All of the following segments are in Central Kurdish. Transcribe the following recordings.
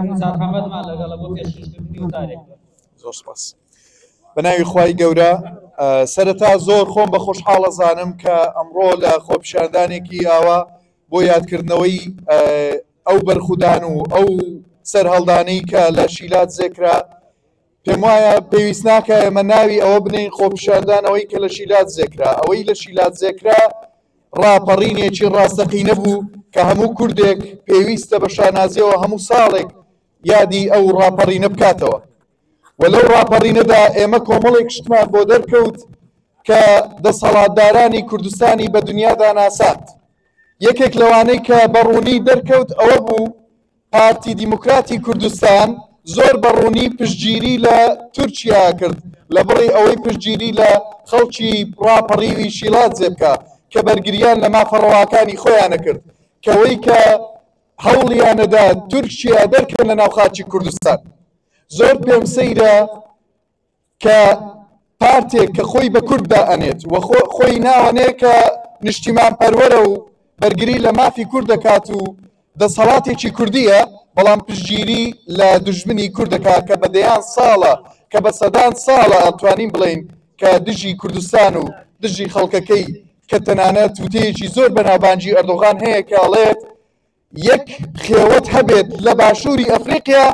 نزار حەمەدمان لەگەڵە بۆ پێشکەشکردنی وتارێک. زۆر سپاس. بە ناوی خوای گەورە سەرەتا زۆر خۆم بە خۆشحاڵ ئەزانم کە ئەمڕۆ لە خۆپیشاندانێکی ئاوا بۆ یادکردنەوەی ئەو بەرخودان و ئەو سەرهەڵدانەی کە لە شیلادزێ کرا پێم وایە پێویست ناکە ئێمە ناوی ئەوە بنین خۆپیشاندان ئەوەی کە لە شیلادزێ کرا ئەوەی لە شیلادزێ کرا ڕاپەڕینێکی ڕاستەقینە بوو کە هەموو کوردێک پێویستە بە شانازیەوە هەموو ساڵێک یادی ئەو ڕاپەڕینە بکاتەوە و لەو ڕاپەڕینەدا ئێمە کۆمەڵێک شتمان بۆ دەرکەوت کە دەسەڵاتدارانی کوردستانی بە دنیادا ناساند. یەکێک لەوانەی کە بە ڕوونی دەرکەوت ئەوە بوو پارتی دیموکراتی کوردستان زۆر بە ڕوونی پشتگیری لە تورکیا کرد لە بڕی ئەوەی پشتگیری لە خەڵکی ڕاپەڕیوی شیلادزێ بکا کە بەرگریان لە مافە ڕەواکانی خۆیانە کرد کەوەی کە هەوڵیانەدا تورکیا دەرکەن لە ناو خاکی کوردستان. زۆر پێم سەیرە کە پارتێک کە خۆی بە کورد دائەنێت و خۆی ناوەنێ کە نیشتیمان پەروەرە و بەرگری لە مافی کورد دەکات و دەسەڵاتێکی کوردیە بەڵام پشتگیری لە دوژمنی کورد دەکات کە بە دەیان ساڵە کە بە سەدان ساڵە ئەتوانین بڵێین کە دژی کوردستان و دژی خەڵکەکەی کە تەنانەت وتەیەکی زۆر بەناوبانگی ئەردۆغان هەیە کە ئەڵێت یەک خێوەت هەبێت لە باشووری ئەفریقیا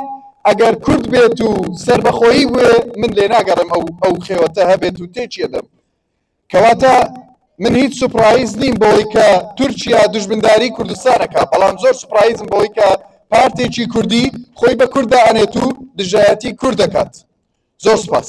ئەگەر کورد بێت و سەربەخۆیی بوێ من لێ ناگەڕێم ئەو ئەو خێوەتە هەبێت و تێکی ئەدەم کەواتە من هیچ سوپرایز نیم بەوەی کە تورکیا دوژمنداری کوردستانەکە بەڵام زۆر سوپرایزم بەوەی کە پارتێکی کوردی خۆی بە کورددا ئەنێت و دژایەتی کورد دەکات زۆر سپاس.